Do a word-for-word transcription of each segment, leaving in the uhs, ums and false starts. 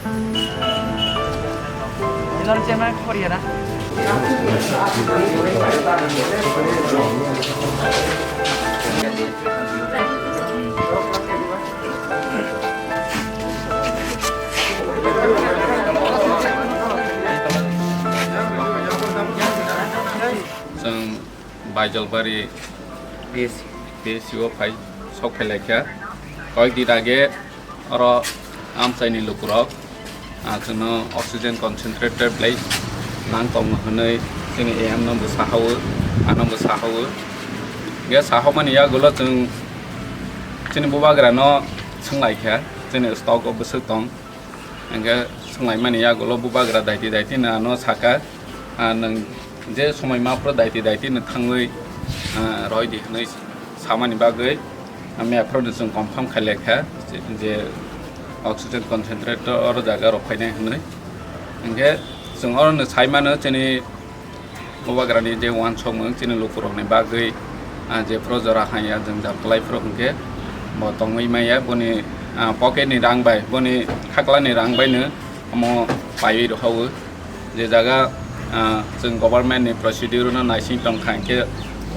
Chwng Baijalbari P S C o phai, sok phai laikha. Koyek din age oro amchaini lukurok, ah, chwngno oxygen concentrator belai nang tongo hwnwi chini A M no bo sahawo, ano bo sahawo. Ge sahaumani yagulo chwng chini bubagrano swnglaikha, chini stock o bwswk tong. Hingke swnglaimani yagulo bubagra daiti daiti no ano saka, ah, nwng je somoi ma phuru daiti daiti no thangwi, ah, roidi hwnwi samani bagwi, ah, mia phuru no chwng confirm khailekha je, je oxygen concentrator oro jaga rok phainai hwnwi. Hingke chwng oro no saimano chini bubagrani je uansukmung chini lukurokni bagwi, ah, jephuru jora haiya jwngjal kwlai phuru hwnkhe bo tongwi maya boni, ah, pocket ni rang bai, boni khaklani rang baino omo paiwi rwhao. Je jaga, ah, chwng government ni procedure no naising tongkha hwnkhe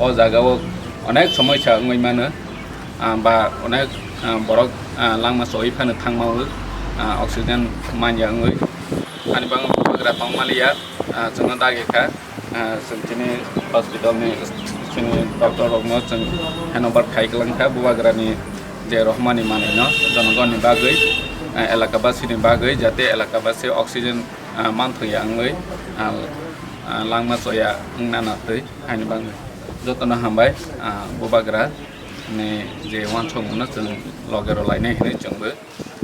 o jagao onek somoisa wngwi mano, ah, ba onek, ah, borok, ah, langma choi phano thangmao, ah, oxygen manya wngwi. Ani bagwi bubagra tongmaliya, ah, chwngno dagi kha, ah, chwng chini hospital ni chini doctor rokno chwng handover khai kwlang kha bubagra ni je rohmani manwi no jonogon ni bagwi, ah, elaka basi ni bagwi jate elaka basi oxygen, ah, manthokya wngwi, ah, ah, langma choya wngna natwi haini bagwi jotono hambai, ah, bubagra ni je uansukmung no chwng loge rw lainai hinwi chwngbo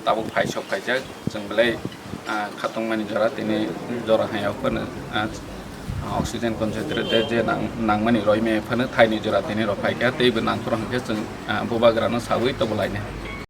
tabuk phai sok phaijak chwng belai, ah, khatungmani jora tini jora haiya phano, ah, oxygen concentrator je nang-, nangmani roimaya phano thaini jora tini rw phaikha teibo nangphuru hwnkhe chwng, ah, bubagrano sawi tobo lainai.